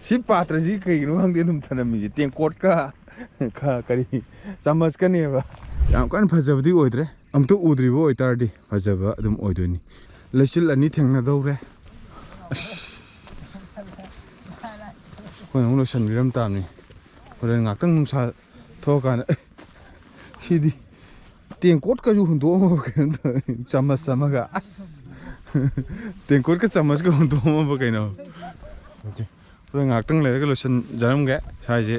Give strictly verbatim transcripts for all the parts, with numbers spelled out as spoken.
ꯁꯤ ꯄꯥꯇ꯭ꯔꯁꯤ ꯀꯩꯒꯤꯅꯣ ꯈꯪꯗꯦ ꯑꯗꯨꯝ ꯊꯅꯝꯃꯤꯁꯦ, ꯇꯦꯡꯀꯣꯠꯀ ꯈ- ꯀꯔꯤ ꯆꯥꯃꯁꯀꯅꯦꯕ꯫ ꯌꯥꯝ ꯀꯟꯅ ꯐꯖꯕꯗꯤ ꯑꯣꯏꯗ꯭ꯔꯦ, ꯑꯝꯇ ꯎꯗ꯭ꯔꯤꯕ ꯑꯣꯏꯇꯥꯔꯗꯤ ꯐꯖꯕ ꯑꯗꯨꯝ ꯑꯣꯏꯗꯣꯏꯅꯤ꯫ ꯂꯩꯆꯤꯜ ꯑꯅꯤ ꯊꯦꯡꯅꯗꯧꯔꯦ꯫ ꯑꯁ, ꯑꯩꯈꯣꯏꯅ ꯑꯃꯨꯛ ꯂꯣꯏꯁꯟꯕꯤꯔꯝ ꯇꯥꯕꯅꯤ꯫ ꯍꯣꯔꯦꯟ ꯉꯥꯛꯇꯪ ꯅꯨꯡꯁꯥ ꯊꯣꯛꯑꯀꯥꯟꯗ ꯁꯤꯗꯤ ꯇꯦꯡꯀꯣꯠꯀꯁꯨ ꯍꯨꯟꯗꯣꯛꯑꯝꯃꯕ ꯀꯩꯅꯣ ꯇꯧꯋꯦ꯫ ꯆꯥꯃꯁ ꯑꯃꯒ ꯑꯁ ꯇꯦꯡꯀꯣꯠꯀ ꯆꯥꯃꯁꯀ ꯍꯨꯟꯗꯣꯛꯑꯝꯃꯕ ꯀꯩꯅꯣ꯫ ꯍꯣꯔꯦꯟ ꯉꯥꯏꯍꯥꯛꯇꯪ ꯂꯩꯔꯒ ꯂꯣꯏꯁꯤꯟꯖꯔꯝꯒꯦ꯫ ꯁ꯭ꯋꯥꯏꯁꯦ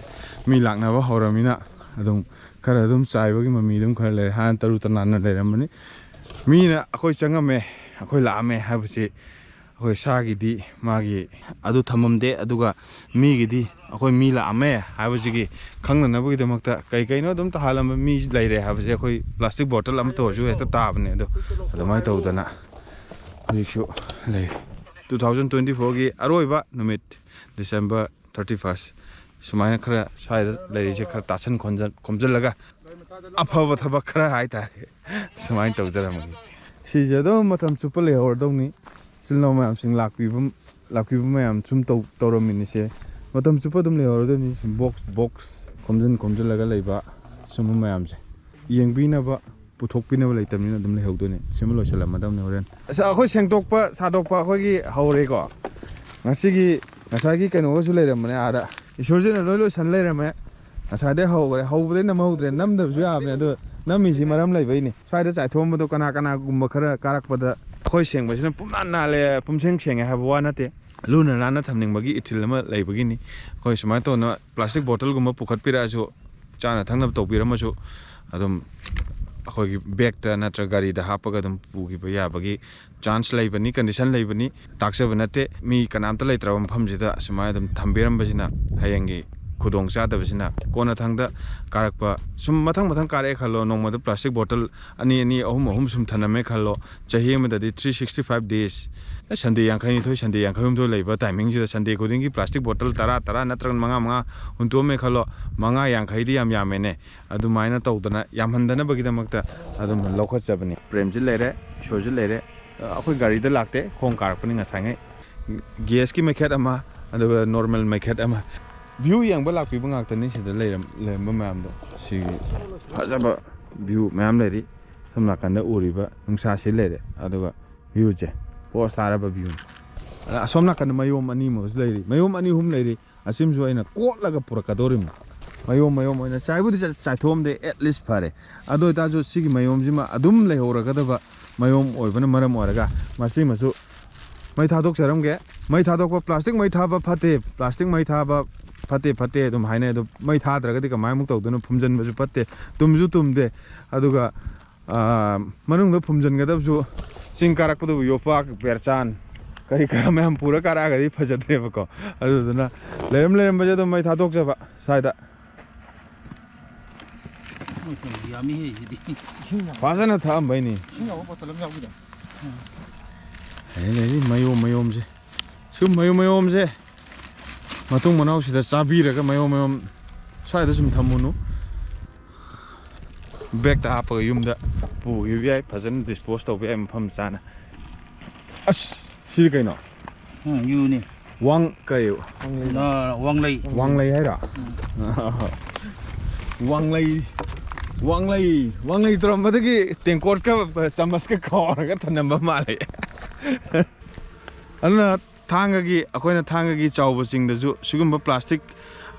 ꯃꯤ ꯂꯥꯛꯅꯕ ꯍꯧꯔꯃꯤꯅ ꯑꯗꯨꯝ ꯈꯔ ꯑꯗꯨꯝ ꯆꯥꯏꯕꯒꯤ ꯃꯃꯤ ꯑꯗꯨꯝ ꯈꯔ ꯂꯩꯔꯦ꯫ ꯍꯥꯟꯅ ꯇꯔꯨ ꯇꯅꯥꯟꯅ ꯂꯩꯔꯝꯕꯅꯤ꯫ ꯃꯤꯅ ꯑꯩꯈꯣꯏ ꯆꯪꯉꯝꯃꯦ, ꯑꯩꯈꯣꯏ ꯂꯥꯛꯑꯝꯃꯦ ꯍꯥꯏꯕꯁꯤ ꯑꯩꯈꯣꯏ ꯁꯥꯒꯤꯗꯤ ꯃꯥꯒꯤ ꯑꯗꯨ ꯊꯝꯃꯝꯗꯦ꯫ ꯑꯗꯨꯒ ꯃꯤꯒꯤꯗꯤ ꯑꯩꯈꯣꯏ ꯃꯤ ꯂꯥꯛꯑꯝꯃꯦ ꯍꯥꯏꯕꯁꯤꯒꯤ ꯈꯪꯅꯅꯕꯒꯤꯗꯃꯛꯇ ꯀꯩ ꯀꯩꯅꯣ ꯑꯗꯨꯝ ꯇꯥꯍꯜꯂꯝꯕ ꯃꯤ ꯂꯩꯔꯦ ꯍꯥꯏꯕꯁꯦ ꯑꯩꯈꯣꯏ ꯄ꯭ꯂꯥꯁꯇꯤꯛ ꯕꯣꯇꯜ ꯑꯃꯠꯇ ꯑꯣꯏꯔꯁꯨ ꯍꯦꯛꯇ ꯇꯥꯕꯅꯦ꯫ ꯑꯗꯣ ꯑꯗꯨꯃꯥꯏꯅ ꯇꯧꯗꯅ ꯍꯧꯖꯤꯛꯁꯨ ꯂꯩꯔꯤ꯫ Two thousand twenty fourꯒꯤ ꯑꯔꯣꯏꯕ ꯅꯨꯃꯤꯠ, December thirty first, ꯁꯨꯃꯥꯏꯅ ꯈꯔ ꯁ꯭ꯋꯥꯏꯗ ꯂꯩꯔꯤꯁꯦ ꯈꯔ ꯇꯥꯁꯟ ꯈꯣꯝꯖꯜ- ꯈꯣꯝꯖꯜꯂꯒ ꯑꯐꯕ ꯊꯕꯛ ꯈꯔ ꯍꯥꯏꯇꯥꯔꯦ, ꯁꯨꯃꯥꯏꯅ ꯇꯧꯖꯔꯝꯃꯒꯦ꯫ ꯁꯤꯁꯦ ꯑꯗꯨꯝ ꯃꯇꯝ ꯆꯨꯞꯄ ꯂꯩꯍꯧꯔꯗꯧꯅꯤ꯫ ꯏꯆꯤꯜ ꯏꯅꯥꯎ ꯃꯌꯥꯝꯁꯤꯡ ꯂꯥꯛꯄꯤꯕ ꯂꯥꯛꯄꯤꯕ ꯃꯌꯥꯝ ꯁꯨꯝ ꯇꯧ ꯇꯧꯔꯝꯃꯤꯅꯤꯁꯦ꯫ ꯃꯇꯝ ꯆꯨꯞꯄ ꯑꯗꯨꯝ ꯂꯩꯍꯧꯔꯗꯣꯏꯅꯤ꯫ ꯕꯣꯛꯁ ꯕꯣꯛꯁ ꯈꯣꯝꯖꯤꯟ ꯈꯣꯝꯖꯤꯜꯂꯒ ꯂꯩꯕ ꯁꯨꯝꯕ ꯃꯌꯥꯝꯁꯦ ꯌꯦꯡꯕꯤꯅꯕ, ꯄꯨꯊꯣꯛꯄꯤꯅꯕ ꯂꯩꯇꯕꯅꯤꯅ ꯑꯗꯨꯝ ꯂꯩꯍꯧꯗꯣꯏꯅꯤ꯫ ꯁꯤꯃ ꯂꯣꯏꯁꯤꯜꯂꯝꯃꯗꯕꯅꯤ ꯍꯣꯔꯦꯟ꯫ ꯑꯁ, ꯑꯩꯈꯣꯏ ꯁꯦꯡꯗꯣꯛꯄ ꯁꯥꯗꯣꯛꯄ ꯑꯩꯈꯣꯏꯒꯤ ꯍꯧꯔꯦꯀꯣ꯫ ꯉꯁꯤꯒꯤ ꯉꯁꯥꯏꯒꯤ ꯀꯩꯅꯣꯒꯁꯨ ꯂꯩꯔꯝꯕꯅꯦ ꯑꯥꯗ꯫ ꯏꯁꯣꯔꯁꯤꯅ ꯂꯣꯏ ꯂꯣꯏꯁꯟ ꯂꯩꯔꯝꯃꯦ꯫ ꯉꯁꯥꯏꯗꯩ ꯍꯧꯈ꯭ꯔꯦ, ꯍꯧꯕꯗꯩ ꯅꯝꯍꯧꯗ꯭ꯔꯦ꯫ ꯅꯝꯗꯕꯁꯨ ꯌꯥꯕꯅꯦ, ꯑꯗꯣ ꯅꯝꯃꯤꯁꯤ ꯃꯔꯝ ꯂꯩꯕꯩꯅꯤ꯫ ꯁ꯭ꯋꯥꯏꯗ ꯆꯥꯏꯊꯣꯛꯑꯝꯕꯗꯣ ꯀꯅꯥ ꯀꯅꯥꯒꯨꯝꯕ ꯈꯔ ꯀꯥꯔꯛꯄꯗ ꯑꯩꯈꯣꯏ ꯁꯦꯡꯕꯁꯤꯅ ꯄꯨꯝꯅꯥꯟ ꯅꯥꯜꯂꯦ, ꯄꯨꯝꯁꯦꯡ ꯁꯦꯡꯉꯦ ꯍꯥꯏꯕ ꯋꯥ ꯅꯠꯇꯦ꯫ ꯂꯨꯅ ꯅꯥꯟꯅ ꯊꯝꯅꯤꯡꯕꯒꯤ ꯏꯊꯤꯜ ꯑꯃ ꯂꯩꯕꯒꯤꯅꯤ꯫ ꯑꯩꯈꯣꯏ ꯁꯨꯃꯥꯏꯅ ꯇꯧꯗꯅ ꯄ꯭ꯂꯥꯁꯇꯤꯛ ꯕꯣꯇꯜꯒꯨꯝꯕ ꯄꯨꯈꯠꯄꯤꯔꯛꯑꯁꯨ, ꯆꯥꯅ ꯊꯛꯅꯕ ꯇꯧꯕꯤꯔꯝꯃꯁꯨ, ꯑꯗꯨꯝ ꯑꯩꯈꯣꯏꯒꯤ ꯕꯦꯛꯇ ꯅꯠꯇ꯭ꯔꯒ ꯒꯥꯔꯤꯗ ꯍꯥꯞꯄꯒ ꯑꯗꯨꯝ ꯄꯨꯈꯤꯕ ꯌꯥꯕꯒꯤ ꯆꯥꯟꯁ ꯂꯩꯕꯅꯤ, ꯀꯟꯗꯤꯁꯟ ꯂꯩꯕꯅꯤ꯫ ꯇꯥꯛꯆꯕ ꯅꯠꯇꯦ, ꯃꯤ ꯀꯅꯥꯝꯇ ꯂꯩꯇ꯭ꯔꯕ ꯃꯐꯝꯁꯤꯗ ꯁꯨꯃꯥꯏꯅ ꯑꯗꯨꯝ ꯊꯝꯕꯤꯔꯝꯕꯁꯤꯅ ꯍꯌꯦꯡꯒꯤ ꯈꯨꯗꯣꯡ ꯆꯥꯗꯕꯁꯤꯅ ꯀꯣꯟꯅꯊꯪꯗ ꯀꯥꯔꯛꯄ, ꯁꯨꯝ ꯃꯊꯪ ꯃꯊꯪ ꯀꯥꯔꯛꯑꯦ ꯈꯜꯂꯣ, ꯅꯣꯡꯃꯗ ꯄ꯭ꯂꯥꯁꯇꯤꯛ ꯕꯣꯇꯜ ꯑꯅꯤ ꯑꯅꯤ, ꯑꯍꯨꯝ ꯑꯍꯨꯝ ꯁꯨꯝ ꯊꯅꯝꯃꯦ ꯈꯜꯂꯣ, ꯆꯍꯤ ꯑꯃꯗꯗꯤ three sixty five days, ꯁꯟꯗꯦ ꯌꯥꯡꯈꯩꯅꯤꯊꯣꯏ, ꯁꯟꯗꯦ ꯌꯥꯡꯈꯩꯍꯨꯝꯗꯣꯏ ꯂꯩꯕ ꯇꯥꯏꯃꯤꯡꯁꯤꯗ ꯁꯟꯗꯦ ꯈꯨꯗꯤꯡꯒꯤ ꯄ꯭ꯂꯥꯁꯇꯤꯛ ꯕꯣꯇꯜ ꯇꯔꯥ, ꯇꯔꯥ ꯅꯠꯇ꯭ꯔꯒ ꯃꯉꯥ, ꯃꯉꯥ ꯍꯨꯟꯗꯣꯛꯑꯝꯃꯦ ꯈꯜꯂꯣ, ꯃꯉꯥ ꯌꯥꯡꯈꯩꯗꯤ ꯌꯥꯝ ꯌꯥꯝꯃꯦꯅꯦ꯫ ꯑꯗꯨꯃꯥꯏꯅ ꯇꯧꯗꯅ ꯌꯥꯝꯍꯟꯗꯅꯕꯒꯤꯗꯃꯛꯇ ꯑꯗꯨꯝ ꯂꯧꯈꯠꯆꯕꯅꯤ꯫ ꯄ꯭ꯔꯦꯝꯁꯨ ꯂꯩꯔꯦ, ꯏꯁꯣꯔꯁꯨ ꯂꯩꯔꯦ꯫ ꯑꯩꯈꯣꯏ ꯒꯥꯔꯤꯗ ꯂꯥꯛꯇꯦ, ꯈꯣꯡ ꯀꯥꯔꯛꯄꯅꯤ ꯉꯁꯥꯏꯉꯩ꯫ ꯒ꯭ꯌꯥꯁꯀꯤ ꯃꯩꯈꯦꯠ ꯑꯃ, ꯑꯗꯨꯒ ꯅꯣꯔꯃꯦꯜ ꯃꯩꯈꯦꯠ ꯑꯃ꯫ ꯚ꯭ꯌꯨ ꯌꯦꯡꯕ ꯂꯥꯛꯄꯤꯕ ꯉꯥꯛꯇꯅꯤ ꯁꯤꯗ ꯂꯩꯔꯝ-, ꯂꯩꯔꯝꯕ ꯃꯌꯥꯝꯗꯣ꯫ ꯁꯤꯒꯤ ꯐꯖꯕ ꯚ꯭ꯌꯨ ꯃꯌꯥꯝ ꯂꯩꯔꯤ꯫ ꯁꯣꯝ ꯅꯥꯀꯟꯗ ꯎꯔꯤꯕ ꯅꯨꯡꯁꯥꯁꯤ ꯂꯩꯔꯦ, ꯑꯗꯨꯒ ꯚ꯭ꯌꯨꯁꯦ ꯄꯣꯁ ꯇꯥꯔꯕ ꯚ꯭ꯌꯨꯅꯤ꯫ ꯑꯗ ꯑꯁꯣꯝ ꯅꯥꯀꯟꯗ ꯃꯌꯣꯝ ꯑꯅꯤꯃꯒꯁꯨ ꯂꯩꯔꯤ, ꯃꯌꯣꯝ ꯑꯅꯤ ꯑꯍꯨꯝ ꯂꯩꯔꯤ꯫ ꯑꯁꯤꯃꯁꯨ ꯑꯩꯅ ꯀꯣꯠꯂꯒ ꯄꯨꯔꯛꯀꯗꯧꯔꯤꯕꯅꯤ꯫ ꯃꯌꯣꯝ ꯃꯌꯣꯝ ꯑꯣꯏꯅ ꯆꯥꯏꯕꯨꯗꯤ ꯆꯥꯏ-, ꯆꯥꯏꯊꯣꯛꯑꯝꯗꯦ, at least ꯐꯔꯦ꯫ ꯑꯗꯨ ꯑꯣꯏꯇꯥꯔꯁꯨ ꯁꯤꯒꯤ ꯃꯌꯣꯝꯁꯤꯃ ꯑꯗꯨꯝ ꯂꯩꯍꯧꯔꯒꯗꯕ ꯃꯌꯣꯝ ꯑꯣꯏꯕꯅ ꯃꯔꯝ ꯑꯣꯏꯔꯒ ꯃꯁꯤꯃꯁꯨ ꯃꯩ ꯊꯥꯗꯣꯛꯆꯔꯝꯒꯦ꯫ ꯃꯩ ꯊꯥꯗꯣꯛꯄ, ꯄ꯭ꯂꯥꯁꯇꯤꯛ ꯃꯩ ꯊꯥꯕ ꯐꯠꯇꯦ, ꯄ꯭ꯂꯥꯁꯇꯤꯛ ꯃꯩ ꯊꯥꯕ ꯐꯠꯇꯦ, ꯐꯠꯇꯦ ꯑꯗꯨꯝ ꯍꯥꯏꯅꯩ꯫ ꯑꯗꯣ ꯃꯩ ꯊꯥꯗ꯭ꯔꯒꯗꯤ ꯀꯃꯥꯏꯃꯨꯛ ꯇꯧꯗꯣꯏꯅꯣ? ꯐꯨꯝꯖꯤꯟꯕꯁꯨ ꯐꯠꯇꯦ, ꯇꯨꯝꯁꯨ ꯇꯨꯝꯗꯦ꯫ ꯑꯗꯨꯒ, ꯑꯥ, ꯃꯅꯨꯡꯗ ꯐꯨꯝꯖꯤꯟꯒꯗꯕꯁꯨ ꯆꯤꯡ ꯀꯥꯔꯛꯄꯗꯕꯨ ꯌꯣꯄꯥꯛ, ꯕꯦꯔꯆꯥꯟ, ꯀꯔꯤ ꯀꯔꯥ ꯃꯌꯥꯝ ꯄꯨꯔ ꯀꯥꯔꯛꯑꯒꯗꯤ ꯐꯖꯗ꯭ꯔꯦꯕꯀꯣ꯫ ꯑꯗꯨꯗꯨꯅ ꯂꯩꯔꯝ ꯂꯩꯔꯝꯕꯁꯦ ꯑꯗꯨꯝ ꯃꯩ ꯊꯥꯗꯣꯛꯆꯕ ꯁ꯭ꯋꯥꯏꯗ꯫ ꯃꯣꯏ ꯀꯩꯅꯣ ꯌꯥꯝꯃꯤꯍꯦ ꯁꯤꯗꯤ꯫ ꯐꯖꯅ ꯊꯛꯑꯝꯕꯩꯅꯤ꯫ ꯏꯁꯤꯡ ꯌꯥꯎꯕ ꯕꯣꯇꯜ ꯑꯃ ꯌꯥꯎꯈꯤꯗꯥꯏ? ꯂꯩꯔꯤ, ꯂꯩꯔꯤ, ꯃꯌꯣꯝ ꯃꯌꯣꯝꯁꯦ꯫ ꯁꯤꯒꯨꯝꯕ ꯃꯌꯣꯝ ꯃꯌꯣꯝꯁꯦ ꯃꯇꯨꯡ ꯃꯅꯥꯎꯁꯤꯗ ꯆꯥꯕꯤꯔꯒ ꯃꯌꯣꯝ ꯃꯌꯣꯝ ꯁ꯭ꯋꯥꯏꯗ ꯁꯨꯝ ꯊꯝꯃꯨꯅꯨ꯫ ꯕꯦꯛꯇ ꯍꯥꯞꯄꯒ ꯌꯨꯝꯗ ꯄꯨꯈꯤꯕ ꯌꯥꯏ, ꯐꯖꯅ ꯗꯤꯁꯄꯣꯁ ꯇꯧꯕ ꯌꯥꯏ ꯃꯐꯝ ꯆꯥꯅ꯫ ꯑꯁ, ꯁꯤꯗꯤ ꯀꯩꯅꯣ? ꯎꯝ, ꯌꯨꯅꯤ꯫ ꯋꯥꯡ-, ꯀꯩ? ꯅ-, ꯋꯥꯡꯂꯩ꯫ ꯋꯥꯡꯂꯩ ꯍꯥꯏꯔꯣ? ꯋꯥꯡꯂꯩ, ꯋꯥꯡꯂꯩ, ꯋꯥꯡꯂꯩ ꯇꯧꯔꯝꯕꯗꯒꯤ ꯇꯦꯡꯀꯣꯠꯀ ꯆꯥꯃꯁꯀ ꯀꯥꯎꯔꯒ ꯊꯅꯝꯕ ꯃꯥꯜꯂꯦ꯫ ꯑꯗꯨꯅ ꯊꯥꯡꯒꯒꯤ, ꯑꯩꯈꯣꯏꯅ ꯊꯥꯡꯒꯒꯤ ꯆꯥꯎꯕ ꯆꯤꯡꯗꯁꯨ ꯁꯤꯒꯨꯝꯕ ꯄ꯭ꯂꯥꯁꯇꯤꯛ,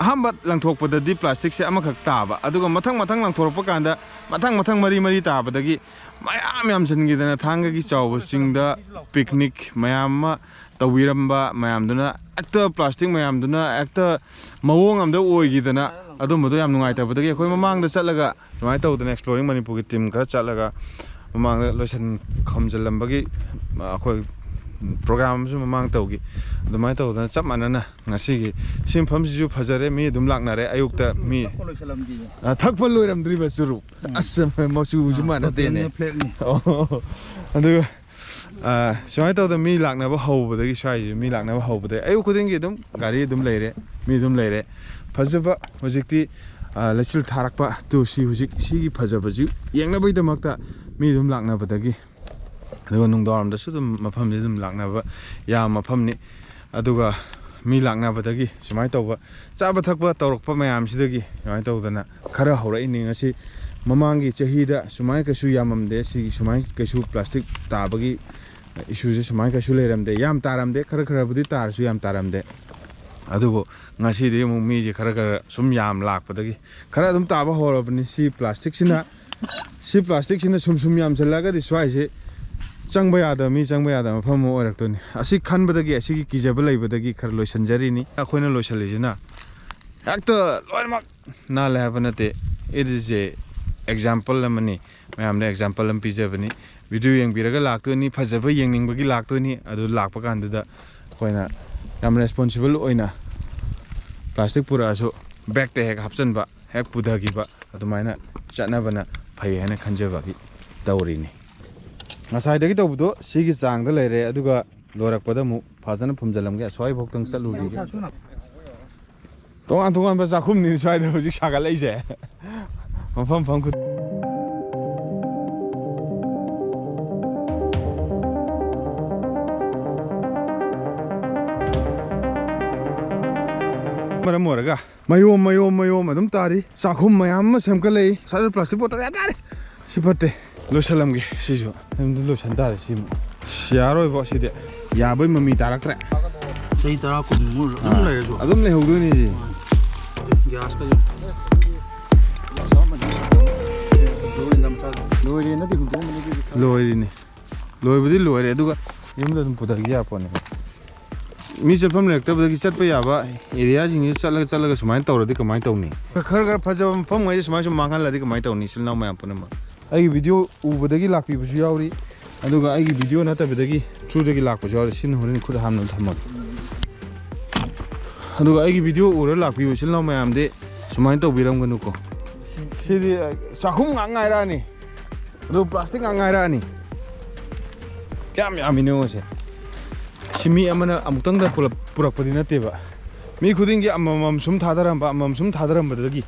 ꯑꯍꯥꯟꯕ ꯂꯪꯊꯣꯛꯄꯗꯗꯤ ꯄ꯭ꯂꯥꯁꯇꯤꯛꯁꯦ ꯑꯃꯈꯛ ꯇꯥꯕ, ꯑꯗꯨꯒ ꯃꯊꯪ ꯃꯊꯪ ꯂꯪꯊꯣꯔꯛꯄ ꯀꯥꯟꯗ ꯃꯊꯪ ꯃꯊꯪ ꯃꯔꯤ ꯃꯔꯤ ꯇꯥꯕꯗꯒꯤ ꯃꯌꯥꯝ ꯌꯥꯝꯁꯤꯟꯈꯤꯗꯅ ꯊꯥꯡꯒꯒꯤ ꯆꯥꯎꯕ ꯆꯤꯡꯗ ꯄꯤꯛꯅꯤꯛ ꯃꯌꯥꯝ ꯑꯃ ꯇꯧꯕꯤꯔꯝꯕ ꯃꯌꯥꯝꯗꯨꯅ ꯍꯦꯛꯇ ꯄ꯭ꯂꯥꯁꯇꯤꯛ ꯃꯌꯥꯝꯗꯨꯅ ꯍꯦꯛꯇ ꯃꯑꯣꯡ ꯑꯃꯗ ꯑꯣꯏꯈꯤꯗꯅ ꯑꯗꯨꯝꯕꯗꯣ ꯌꯥꯝ ꯅꯨꯡꯉꯥꯏꯇꯕꯗꯒꯤ ꯑꯩꯈꯣꯏ ꯃꯃꯥꯡꯗ ꯆꯠꯂꯒ ꯑꯗꯨꯃꯥꯏꯅ ꯇꯧꯗꯅ Exploring Manipurꯒꯤ team ꯈꯔ ꯆꯠꯂꯒ ꯃꯃꯥꯡꯗ ꯂꯣꯏꯁꯟ ꯈꯣꯝꯖꯤꯜꯂꯝꯕꯒꯤ ꯑꯩꯈꯣꯏ program ꯑꯃꯁꯨ ꯃꯃꯥꯡ ꯇꯧꯈꯤ꯫ ꯑꯗꯨꯃꯥꯏꯅ ꯇꯧꯗꯅ ꯆꯞ ꯃꯥꯟꯅꯅ ꯉꯁꯤꯒꯤ ꯁꯤ ꯃꯐꯝꯁꯤꯁꯨ ꯐꯖꯔꯦ, ꯃꯤ ꯑꯗꯨꯝ ꯂꯥꯛꯅꯔꯦ꯫ ꯑꯌꯨꯛꯇ ꯃꯤ, ꯊꯛꯄ ꯂꯣꯏꯁꯜꯂꯝꯗꯦ꯫ ꯑ, ꯊꯛꯄ ꯂꯣꯏꯔꯝꯗ꯭ꯔꯤꯕ ꯆꯨꯔꯨꯞ꯫ ꯎꯝ꯫ ꯑꯁ, ꯃꯆꯨꯁꯨ ꯑꯥ, ꯃꯥꯟꯅꯗꯦꯅꯦ꯫ Totally flatꯅꯤ꯫ ꯑꯣ꯫ ꯑꯗꯨꯒ, ꯑ, ꯁꯨꯃꯥꯏꯅ ꯇꯧꯗꯅ ꯃꯤ ꯂꯥꯛꯅꯕ ꯍꯧꯕꯗꯒꯤ, ꯁ꯭ꯋꯥꯏꯁꯤ ꯃꯤ ꯂꯥꯛꯅꯕ ꯍꯧꯕꯗꯒꯤ ꯑꯌꯨꯛ ꯈꯨꯗꯤꯡꯒꯤ ꯑꯗꯨꯝ ꯒꯥꯔꯤ ꯑꯗꯨꯝ ꯂꯩꯔꯦ, ꯃꯤ ꯑꯗꯨꯝ ꯂꯩꯔꯦ꯫ ꯐꯖꯕ ꯍꯧꯖꯤꯛꯇꯤ, ꯑ, ꯂꯩꯆꯤꯜ ꯊꯥꯔꯛꯄ, ꯇꯨ ꯁꯤ ꯍꯧꯖꯤꯛ ꯁꯤꯒꯤ ꯐꯖꯕꯁꯤ ꯌꯦꯡꯅꯕꯒꯤꯗꯃꯛꯇ ꯃꯤ ꯑꯗꯨꯝ ꯂꯥꯛꯅꯕꯗꯒꯤ, ꯑꯗꯨꯒ ꯅꯨꯡꯗꯥꯡꯋꯥꯏꯔꯝꯗꯁꯨ ꯑꯗꯨꯝ ꯃꯐꯝꯁꯤ ꯑꯗꯨꯝ ꯂꯥꯛꯅꯕ ꯌꯥꯕ ꯃꯐꯝꯅꯤ꯫ ꯑꯗꯨꯒ ꯃꯤ ꯂꯥꯛꯅꯕꯗꯒꯤ ꯁꯨꯃꯥꯏꯅ ꯇꯧꯕ, ꯆꯥꯕ ꯊꯛꯄ ꯇꯧꯔꯛꯄ ꯃꯌꯥꯝꯁꯤꯗꯒꯤ ꯁꯨꯃꯥꯏꯅ ꯇꯧꯗꯅ ꯈꯔ ꯍꯧꯔꯛꯏꯅꯤ꯫ ꯉꯁꯤ ꯃꯃꯥꯡꯒꯤ ꯆꯍꯤꯗ ꯁꯨꯃꯥꯏꯅ ꯀꯩꯁꯨ ꯌꯥꯝꯃꯝꯗꯦ, ꯁꯤ ꯁꯨꯃꯥꯏꯅ ꯀꯩꯁꯨ ꯄ꯭ꯂꯥꯁꯇꯤꯛ ꯇꯥꯕꯒꯤ ꯏꯁꯨꯁꯦ ꯁꯨꯃꯥꯏꯅ ꯀꯩꯁꯨ ꯂꯩꯔꯝꯗꯦ꯫ ꯌꯥꯝ ꯇꯥꯔꯝꯗꯦ, ꯈꯔ ꯈꯔꯕꯨꯗꯤ ꯇꯥꯔꯁꯨ ꯌꯥꯝ ꯇꯥꯔꯝꯗꯦ꯫ ꯑꯗꯨꯕꯨ ꯉꯁꯤꯗꯤ ꯑꯃꯨꯛ ꯃꯤꯁꯦ ꯈꯔ ꯈꯔ ꯁꯨꯝ ꯌꯥꯝ ꯂꯥꯛꯄꯗꯒꯤ ꯈꯔ ꯑꯗꯨꯝ ꯇꯥꯕ ꯍꯧꯔꯕꯅꯤ꯫ ꯁꯤ ꯄ꯭ꯂꯥꯁꯇꯤꯛꯁꯤꯅ, ꯁꯤ ꯄ꯭ꯂꯥꯁꯇꯤꯛꯁꯤꯅ ꯁꯨꯝ ꯁꯨꯝ ꯌꯥꯝꯁꯤꯜꯂꯛꯑꯒꯗꯤ ꯁ꯭ꯋꯥꯏꯁꯦ ꯆꯪꯕ ꯌꯥꯗꯕ, ꯃꯤ ꯆꯪꯕ ꯌꯥꯗꯕ ꯃꯐꯝ ꯑꯃ ꯑꯣꯏꯔꯛꯇꯣꯏꯅꯤ꯫ ꯑꯁꯤ ꯈꯟꯕꯗꯒꯤ, ꯑꯁꯤꯒꯤ ꯀꯤꯖꯕ ꯂꯩꯕꯗꯒꯤ ꯈꯔ ꯂꯣꯏꯁꯤꯟꯖꯔꯤꯅꯤ꯫ ꯑꯩꯈꯣꯏꯅ ꯂꯣꯏꯁꯤꯜꯂꯤꯁꯤꯅ ꯍꯦꯛꯇ ꯂꯣꯏꯅꯃꯛ ꯅꯥꯜꯂꯦ ꯍꯥꯏꯕ ꯅꯠꯇꯦ꯫ It is a example ꯑꯃꯅꯤ, ꯃꯌꯥꯝꯗ example ꯑꯃ ꯄꯤꯖꯕꯅꯤ꯫ Video ꯌꯦꯡꯕꯤꯔꯒ ꯂꯥꯛꯇꯣꯏꯅꯤ, ꯐꯖꯕ ꯌꯦꯡꯅꯤꯡꯕꯒꯤ ꯂꯥꯛꯇꯣꯏꯅꯤ꯫ ꯑꯗꯨ ꯂꯥꯛꯄ ꯀꯥꯟꯗꯨꯗ ꯑꯩꯈꯣꯏꯅ ꯌꯥꯝ responsible ꯑꯣꯏꯅ ꯄ꯭ꯂꯥꯁꯇꯤꯛ ꯄꯨꯔꯛꯑꯁꯨ ꯕꯦꯛꯇ ꯍꯦꯛ ꯍꯥꯞꯆꯤꯟꯕ, ꯍꯦꯛ ꯄꯨꯊꯈꯤꯕ, ꯑꯗꯨꯃꯥꯏꯅ ꯆꯠꯅꯕꯅ ꯐꯩ ꯍꯥꯏꯅ ꯈꯟꯖꯕꯒꯤ ꯇꯧꯔꯤꯅꯤ꯫ ꯉꯁꯥꯏꯗꯒꯤ ꯇꯧꯕꯗꯣ ꯁꯤꯒꯤ ꯆꯥꯡꯗ ꯂꯩꯔꯦ, ꯑꯗꯨꯒ ꯂꯣꯏꯔꯛꯄꯗ ꯑꯃꯨꯛ ꯐꯖꯅ ꯐꯨꯝꯖꯤꯜꯂꯝꯒꯦ꯫ ꯑꯁ꯭ꯋꯥꯏꯐꯥꯎꯇꯪ ꯆꯠꯂꯨꯈꯤꯒꯦ꯫ ꯇꯣꯉꯥꯟ ꯇꯣꯉꯥꯟꯕ ꯆꯥꯛꯈꯨꯝꯅꯤ ꯁ꯭ꯋꯥꯏꯗ ꯍꯧꯖꯤꯛ ꯁꯥꯒꯠꯂꯛꯏꯁꯦ꯫ ꯃꯐꯝ ꯃꯐꯝ ꯈꯨꯗꯤꯡ꯫ ꯃꯔꯝ ꯑꯣꯏꯔꯒ ꯃꯌꯣꯝ, ꯃꯌꯣꯝ, ꯃꯌꯣꯝ ꯑꯗꯨꯝ ꯇꯥꯔꯤ꯫ ꯆꯥꯛꯈꯨꯝ ꯃꯌꯥꯝ ꯑꯃ ꯁꯦꯝꯒꯠꯂꯛꯏ꯫ ꯁ꯭ꯋꯥꯏꯗ ꯄ꯭ꯂꯥꯁꯇꯤꯛ ꯕꯣꯇꯜ ꯌꯥꯝ ꯇꯥꯔꯤ꯫ ꯁꯤ ꯐꯠꯇꯦ꯫ ꯂꯣꯏꯁꯤꯜꯂꯝꯒꯦ ꯁꯤꯁꯨ꯫ ꯑꯗꯨꯝ ꯂꯣꯏꯁꯤꯟ ꯇꯥꯔꯦ ꯁꯤꯃꯨꯛ꯫ ꯑꯁ, ꯌꯥꯔꯣꯏꯕꯣ ꯁꯤꯗꯤ꯫ ꯌꯥꯕꯩ ꯃꯃꯤ ꯇꯥꯔꯛꯇ꯭ꯔꯦ꯫ ꯆꯍꯤ ꯇꯔꯥ ꯀꯨꯟꯃꯨꯛ ꯑꯗꯨꯝ ꯑꯥ, ꯂꯩꯔꯁꯨ꯫ ꯑꯗꯨꯝ ꯂꯩꯍꯧꯗꯣꯏꯅꯦ ꯁꯤ꯫ ꯒ꯭ꯌꯥꯁꯀꯁꯨ꯫ ꯂꯣꯏꯔꯦ, ꯅꯠꯇꯦ, ꯍꯨꯟꯗꯣꯛꯑꯝꯕꯅꯤ ꯑꯗꯨꯗꯤ ꯈꯔ꯫ ꯂꯣꯏꯔꯤꯅꯦ꯫ ꯂꯣꯏꯕꯗꯤ ꯂꯣꯏꯔꯦ, ꯑꯗꯨꯒ ꯌꯨꯝꯗ ꯑꯗꯨꯝ ꯄꯨꯊꯈꯤ ꯌꯥꯄꯣꯠꯅꯦ꯫ ꯃꯤ ꯆꯠꯐꯝ ꯂꯩꯔꯛꯇꯕꯗꯒꯤ ꯆꯠꯄ ꯌꯥꯕ ꯑꯦꯔꯤꯌꯥꯁꯤꯡꯁꯤꯗ ꯆꯠꯂꯒ, ꯆꯠꯂꯒ ꯁꯨꯃꯥꯏꯅ ꯇꯧꯔꯗꯤ ꯀꯃꯥꯏꯅ ꯇꯧꯅꯤ? ꯈꯔ ꯈꯔ ꯐꯖꯕ ꯃꯐꯝꯉꯩꯁꯦ ꯁꯨꯃꯥꯏꯅ ꯁꯨꯝ ꯃꯥꯡꯍꯜꯂꯗꯤ ꯀꯃꯥꯏꯅ ꯇꯧꯅꯤ, ꯏꯆꯤꯜ ꯏꯅꯥꯎ ꯃꯌꯥꯝ ꯄꯨꯝꯅꯃꯛ? ꯑꯩꯒꯤ ꯚꯤꯗꯤꯑꯣ ꯎꯕꯗꯒꯤ ꯂꯥꯛꯄꯤꯕꯁꯨ ꯌꯥꯎꯔꯤ, ꯑꯗꯨꯒ ꯑꯩꯒꯤ ꯚꯤꯗꯤꯑꯣ ꯅꯠꯇꯕꯗꯒꯤ through ꯗꯒꯤ ꯂꯥꯛꯄꯁꯨ ꯌꯥꯎꯔꯤ꯫ ꯁꯤꯅ ꯍꯣꯔꯦꯟ ꯈꯨꯠ ꯍꯥꯝꯅꯕ ꯊꯝꯃꯒꯦ꯫ ꯑꯗꯨꯒ ꯑꯩꯒꯤ ꯚꯤꯗꯤꯑꯣ ꯎꯔ ꯂꯥꯛꯄꯤꯕ ꯏꯆꯤꯜ ꯏꯅꯥꯎ ꯃꯌꯥꯝꯗꯤ ꯁꯨꯃꯥꯏꯅ ꯇꯧꯕꯤꯔꯝꯒꯅꯨꯀꯣ꯫ ꯁꯤꯗꯤ, ꯑ, ꯆꯥꯛꯈꯨꯝ ꯉꯥꯛ ꯉꯥꯏꯔꯛꯑꯅꯤ, ꯑꯗꯨ ꯄ꯭ꯂꯥꯁꯇꯤꯛ ꯉꯥꯛ ꯉꯥꯏꯔꯛꯑꯅꯤ꯫ ꯀꯌꯥꯝ ꯌꯥꯝꯃꯤꯅꯣ ꯌꯦꯡꯉꯣꯁꯦ꯫ ꯁꯤ ꯃꯤ ꯑꯃꯅ ꯑꯃꯨꯛꯇꯪꯗ ꯄꯨꯂꯞ ꯄꯨꯔꯛꯄꯗꯤ ꯅꯠꯇꯦꯕ, ꯃꯤ ꯈꯨꯗꯤꯡꯒꯤ ꯑꯃꯃꯝ ꯁꯨꯝ ꯊꯥꯗꯔꯝꯕ, ꯑꯃꯃꯝ ꯁꯨꯝ ꯊꯥꯗꯔꯝꯕꯗꯒꯤ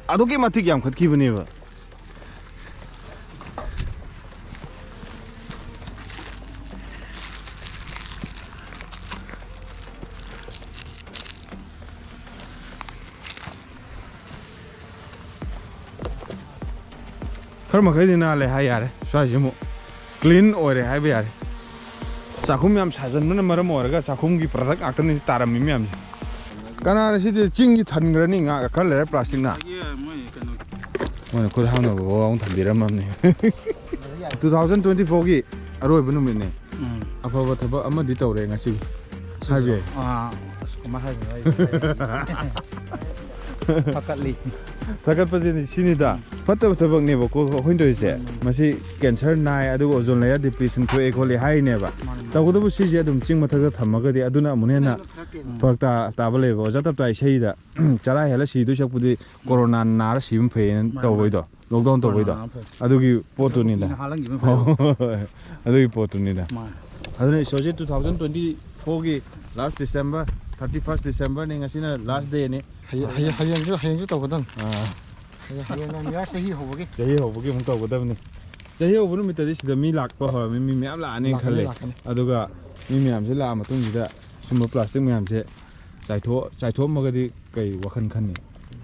ꯑꯗꯨꯛꯀꯤ ꯃꯇꯤꯛ ꯌꯥꯝꯈꯠꯈꯤꯕꯅꯦꯕ꯫ ꯈꯔ ꯃꯈꯩꯗꯤ ꯅꯥꯜꯂꯦ ꯍꯥꯏ ꯌꯥꯔꯦ꯫ ꯁ꯭ꯋꯥꯏꯁꯤ ꯑꯃꯨꯛ ꯀ꯭ꯂꯤꯟ ꯑꯣꯏꯔꯦ ꯍꯥꯏꯕ ꯌꯥꯔꯦ꯫ ꯆꯥꯛꯈꯨꯝ ꯌꯥꯝ ꯁꯥꯖꯟꯕꯅ ꯃꯔꯝ ꯑꯣꯏꯔꯒ ꯆꯥꯛꯈꯨꯝꯒꯤ ꯄ꯭ꯔꯗꯛ ꯉꯥꯛꯇꯅꯤ ꯇꯥꯔꯝꯃꯤ ꯃꯌꯥꯝꯁꯦ꯫ ꯀꯅꯥꯅ ꯁꯤꯗꯤ ꯆꯤꯡꯒꯤ ꯊꯟꯈ꯭ꯔꯅꯤ ꯉꯥ ꯈꯔ ꯂꯩꯔꯦ ꯄ꯭ꯂꯥꯁꯇꯤꯛꯅ꯫ ꯃꯣꯏꯅ ꯈꯨꯠ ꯍꯥꯝꯅꯕ ꯐꯥꯎ ꯑꯃꯨꯛ ꯊꯝꯕꯤꯔꯝꯃꯕꯅꯤ꯫ ꯇꯨ ꯊꯥꯎꯖꯟ ꯇ꯭ꯋꯦꯟꯇꯤ ꯐꯣꯔꯒꯤ ꯑꯔꯣꯏꯕ ꯅꯨꯃꯤꯠꯅꯦ꯫ ꯑꯐꯕ ꯊꯕꯛ ꯑꯃꯗꯤ ꯇꯧꯔꯦ ꯉꯁꯤꯒꯤ꯫ ꯍꯥꯏꯕ ꯌꯥꯏ꯫ ꯑꯥ, ꯑꯁ, ꯀꯃꯥꯏ ꯍꯥꯏꯗꯣꯏꯅꯣ ꯑꯩ? ꯐꯥꯀꯠꯂꯤ꯫ ꯊꯥꯒꯠꯄꯁꯤꯗꯤ ꯁꯤꯅꯤꯗ꯫ ꯐꯠꯇꯕ ꯊꯕꯛꯅꯦꯕꯀꯣ ꯑꯩꯈꯣꯏꯅ ꯇꯧꯔꯤꯁꯦ꯫ ꯃꯥꯅꯤ, ꯃꯥꯅꯤ꯫ ꯃꯁꯤ ꯀꯦꯟꯁꯔ ꯅꯥꯏ, ꯑꯗꯨꯒ ozone layer depletion ꯊꯣꯛꯑꯦ ꯈꯣꯠꯂꯦ ꯍꯥꯏꯔꯤꯅꯦꯕ꯫ ꯃꯥꯅꯤ, ꯃꯥꯅꯤ꯫ ꯇꯧꯒꯗꯕ ꯁꯤꯁꯦ ꯑꯗꯨꯝ ꯆꯤꯡ ꯃꯊꯛꯇ ꯊꯝꯃꯒꯗꯤ ꯑꯗꯨꯅ ꯑꯃꯨꯛ ꯍꯦꯟꯅ ꯐꯔꯛ ꯇꯥ-, ꯇꯥꯕ ꯂꯩꯕ꯫ ꯑꯣꯖꯥ ꯇꯞꯇꯥ ꯏꯁꯩꯗ "ꯆꯔꯥ ꯍꯦꯜꯂ ꯁꯤꯗꯣꯏ ꯁꯔꯨꯛꯄꯨꯗꯤ ꯀꯣꯔꯣꯅꯥ ꯅꯥꯔ ꯁꯤꯕꯅ ꯐꯩꯌꯦꯅ" ꯃꯥꯅꯤ, ꯇꯧꯕꯩꯗꯣ꯫ ꯃꯥꯅꯤ꯫ Lockdown ꯇꯧꯕꯩꯗꯣ꯫ ꯀꯣꯔꯣꯅꯥ ꯐꯩ꯫ ꯑꯗꯨꯒꯤ ꯄꯣꯠꯇꯨꯅꯤꯗ꯫ ꯀꯨꯏꯅ ꯍꯥꯜꯍꯟꯈꯤꯕꯅ ꯐꯩ꯫ ꯍꯣꯏ, ꯍꯣꯏ, ꯍꯣꯏ꯫ ꯑꯗꯨꯒꯤ ꯄꯣꯠꯇꯨꯅꯤꯗ꯫ ꯃꯥꯅꯤ꯫ ꯑꯗꯨꯅ ꯏꯁꯣꯔꯁꯦ ꯇꯨ ꯊꯥꯎꯖꯟ ꯇ꯭ꯋꯦꯟꯇꯤ ꯐꯣꯔꯒꯤ last December, thirty first Decemberꯅꯤ, ꯉꯁꯤꯅ last dayꯅꯤ꯫ ꯍꯌꯦꯡ, ꯍꯌꯦꯡ, ꯍꯌꯦꯡꯁꯨ, ꯍꯌꯦꯡꯁꯨ ꯇꯧꯒꯗꯝꯅꯤ꯫ ꯑꯥ꯫ ꯍꯌꯦꯡ, ꯍꯌꯦꯡ ꯅꯣꯡ ꯅꯤꯔꯥ ꯆꯍꯤ ꯍꯧꯕꯒꯤ꯫ ꯆꯍꯤ ꯍꯧꯕꯒꯤ ꯑꯃꯨꯛ ꯇꯧꯒꯗꯕꯅꯤ꯫ ꯆꯍꯤ ꯍꯧꯕ ꯅꯨꯃꯤꯠꯇꯗꯤ ꯁꯤꯗ ꯃꯤ ꯂꯥꯛꯄ ꯍꯧꯔꯝꯃꯤ, ꯃꯤ ꯃꯌꯥꯝ ꯂꯥꯛꯑꯅꯤ ꯂꯥꯛꯀꯅꯤ, ꯈꯜꯂꯦ꯫ ꯂꯥꯛꯀꯅꯤ꯫ ꯑꯗꯨꯒ ꯃꯤ ꯃꯌꯥꯝꯁꯦ ꯂꯥꯛꯑ ꯃꯇꯨꯡꯁꯤꯗ ꯁꯨꯝꯕ ꯄ꯭ꯂꯥꯁꯇꯤꯛ ꯃꯌꯥꯝꯁꯦ ꯆꯥꯏꯊꯣꯛ-, ꯆꯥꯏꯊꯣꯛꯑꯝꯃꯒꯗꯤ ꯀꯩ ꯋꯥꯈꯜ ꯈꯟꯅꯤ?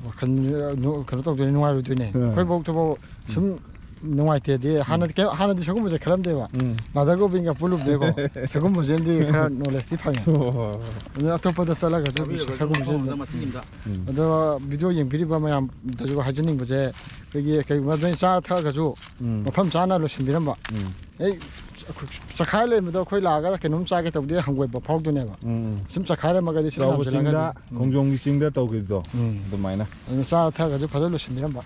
ꯋꯥꯈꯜ, ꯑ, ꯅꯨ-, ꯀꯩꯅꯣ ꯇꯧꯗꯣꯏꯅꯦ, ꯅꯨꯡꯉꯥꯏꯔꯣꯏꯗꯣꯏꯅꯦ꯫ ꯑꯥ꯫ ꯑꯩꯈꯣꯏꯐꯧ ꯊꯕꯛ ꯁꯨꯝ ꯅꯨꯡꯉꯥꯏꯇꯦꯗꯤ ꯍꯥꯟꯅꯗꯤ ꯀꯩꯝ, ꯍꯥꯟꯅꯗꯤ ꯁꯒꯨꯝꯕꯁꯦ ꯈꯜꯂꯝꯗꯦꯕ꯫ ꯎꯝ꯫ ꯃꯥꯙꯕ ꯒꯣꯕꯤꯟꯒ ꯄꯨꯜꯂꯨꯕꯗꯩꯀꯣ, ꯁꯒꯨꯝꯕꯁꯦ ꯑꯃꯗꯤ ꯈꯔ knowledgeꯇꯤ ꯐꯪꯉꯦ꯫ ꯍꯣꯏ, ꯍꯣꯏ, ꯍꯣꯏ꯫ ꯑꯗꯨꯅ ꯑꯇꯣꯞꯄꯗ ꯆꯠꯂꯒꯁꯨ ꯇꯥꯕꯤꯔꯒꯁꯨ ꯁꯒꯨꯝꯕꯁꯦ ꯃꯐꯝ ꯑꯃꯗ ꯃꯇꯨꯡ ꯏꯟꯗ꯫ ꯎꯝ꯫ ꯑꯗꯣ video ꯌꯦꯡꯕꯤꯔꯤꯕ ꯃꯌꯥꯝꯗꯁꯨ ꯍꯥꯏꯖꯅꯤꯡꯕꯁꯦ, ꯑꯩꯈꯣꯏꯒꯤ ꯀꯩꯒꯨꯝꯕ ꯅꯣꯏ ꯆꯥ ꯊꯛꯑꯒꯁꯨ ꯎꯝ꯫ ꯃꯐꯝ ꯆꯥꯅ ꯂꯣꯏꯁꯤꯟꯕꯤꯔꯝꯕ꯫ ꯎꯝ꯫ ꯑꯩ ꯆꯈꯥꯏ ꯂꯩꯔꯝꯕꯗꯣ ꯑꯩꯈꯣꯏ ꯂꯥꯛꯑꯒ ꯀꯩꯅꯣꯝ ꯆꯥꯒꯦ ꯇꯧꯕꯗꯤ ꯍꯪꯒꯣꯏꯕ ꯐꯥꯎꯗꯣꯏꯅꯦꯕ꯫ ꯎꯝ, ꯎꯝ꯫ ꯁꯨꯝ ꯆꯈꯥꯏꯔꯝꯃꯒꯗꯤ ꯁꯨꯝ ꯆꯥꯎꯕ ꯌꯥꯝꯁꯤꯜꯂꯒꯗꯤ꯫ ꯆꯤꯡꯗ, ꯎꯝ꯫ ꯈꯣꯡꯖꯣꯝꯒꯤ ꯆꯤꯡꯗ ꯇꯧꯈꯤꯕꯗꯣ, ꯎꯝ꯫ ꯑꯗꯨꯃꯥꯏꯅ꯫ ꯑꯗꯨꯅ ꯆꯥꯔ ꯊꯛꯑꯒꯁꯨ ꯐꯖꯅ ꯂꯣꯏꯁꯤꯟꯕꯤꯔꯝꯕ꯫